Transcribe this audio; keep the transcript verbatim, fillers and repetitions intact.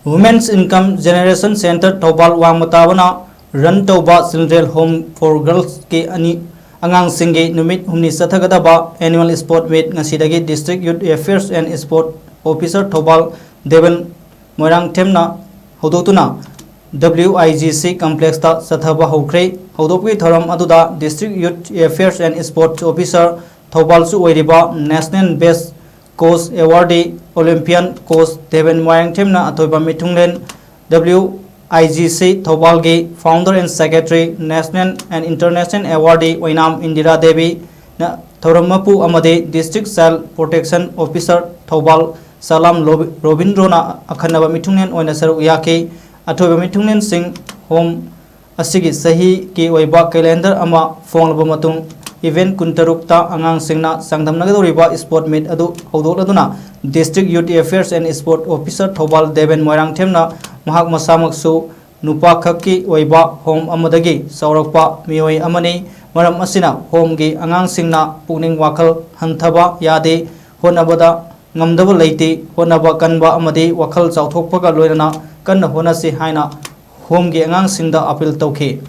Women's Income Generation Center Thoubal ꯋꯥꯡꯃ ꯇꯥꯕꯅ run ꯇꯧꯕ Children Home for Girlsꯀꯤ ꯑꯅꯤ ꯑꯉꯥꯡꯁꯤꯡꯒꯤ ꯅꯨꯃꯤꯠ ꯍꯨꯝꯅꯤ ꯆꯠꯊꯒꯗꯕ Annual Sport Meet ꯉꯁꯤꯗꯒꯤ District Youth Affairs and Sport Officer Thoubal ꯗꯦꯕꯟ ꯃꯣꯏꯔꯥꯡꯊꯦꯝꯅ ꯍꯧꯗꯣꯛꯇꯨꯅ W I G C complexꯇ ꯆꯠꯊꯕ ꯍꯧꯈ꯭ꯔꯦ꯫ ꯍꯧꯗꯣꯛꯄꯒꯤ ꯊꯧꯔꯝ ꯑꯗꯨꯗ District Youth Affairs and Sports Officer ꯊꯧꯕꯥꯜꯁꯨ ꯑꯣꯏꯔꯤꯕ National Best Coach Awardee Olympian Coach ꯗꯦꯕꯟ ꯃꯣꯏꯔꯥꯡꯊꯦꯝꯅ ꯑꯊꯣꯏꯕ ꯃꯤꯊꯨꯡꯂꯦꯟ, W I G C ꯊꯧꯕꯥꯜꯒꯤ Founder and Secretary, National and International Awardee ꯑꯣꯏꯅꯥꯝ ꯏꯟꯗꯤꯔꯥ ꯗꯦꯕꯤꯅ ꯊꯧꯔꯝ ꯃꯄꯨ ꯑꯃꯗꯤ District Child Protection Officer ꯊꯧꯕꯥꯜ ꯁꯂꯥꯝ ꯂꯣꯕꯤ-, ꯔꯣꯕꯤꯟꯗ꯭ꯔꯣꯅ ꯑꯈꯟꯅꯕ ꯃꯤꯊꯨꯡꯂꯦꯟ ꯑꯣꯏꯅ ꯁꯔꯨꯛ ꯌꯥꯈꯤ꯫ ꯑꯊꯣꯏꯕ ꯃꯤꯊꯨꯡꯂꯦꯟꯁꯤꯡ ꯍꯣꯝ ꯑꯁꯤꯒꯤ ꯆꯍꯤꯒꯤ ꯑꯣꯏꯕ calendar ꯑꯃ ꯐꯣꯡꯂꯕ ꯃꯇꯨꯡ, event ꯀꯨꯟꯇꯔꯨꯛꯇ ꯑꯉꯥꯡꯁꯤꯡꯅ ꯆꯥꯡꯗꯝꯅꯒꯗꯧꯔꯤꯕ Sport Meet ꯑꯗꯨ ꯍꯧꯗꯣꯛꯂꯗꯨꯅ District Youth Affairs and Sport Officer Thoubal Deben ꯃꯣꯏꯔꯥꯡꯊꯦꯝꯅ ꯃꯍꯥꯛ ꯃꯁꯥꯃꯛꯁꯨ ꯅꯨꯄꯥꯈꯛꯀꯤ ꯑꯣꯏꯕ ꯍꯣꯝ ꯑꯃꯗꯒꯤ ꯆꯥꯎꯔꯛꯄ ꯃꯤꯑꯣꯏ ꯑꯃꯅꯤ꯫ ꯃꯔꯝ ꯑꯁꯤꯅ ꯍꯣꯝꯒꯤ ꯑꯉꯥꯡꯁꯤꯡꯅ ꯄꯨꯛꯅꯤꯡ ꯋꯥꯈꯜ ꯍꯟꯊꯕ ꯌꯥꯗꯦ, ꯍꯣꯠꯅꯕꯗ ꯉꯝꯗꯕ ꯂꯩꯇꯦ, ꯍꯣꯠꯅꯕ ꯀꯟꯕ ꯑꯃꯗꯤ ꯋꯥꯈꯜ ꯆꯥꯎꯊꯣꯛꯄꯒ ꯂꯣꯏꯅꯅ ꯀꯟꯅ ꯍꯣꯠꯅꯁꯤ ꯍꯥꯏꯅ ꯍꯣꯝꯒꯤ ꯑꯉꯥꯡꯁꯤꯡꯗ appeal ꯇꯧꯈꯤ꯫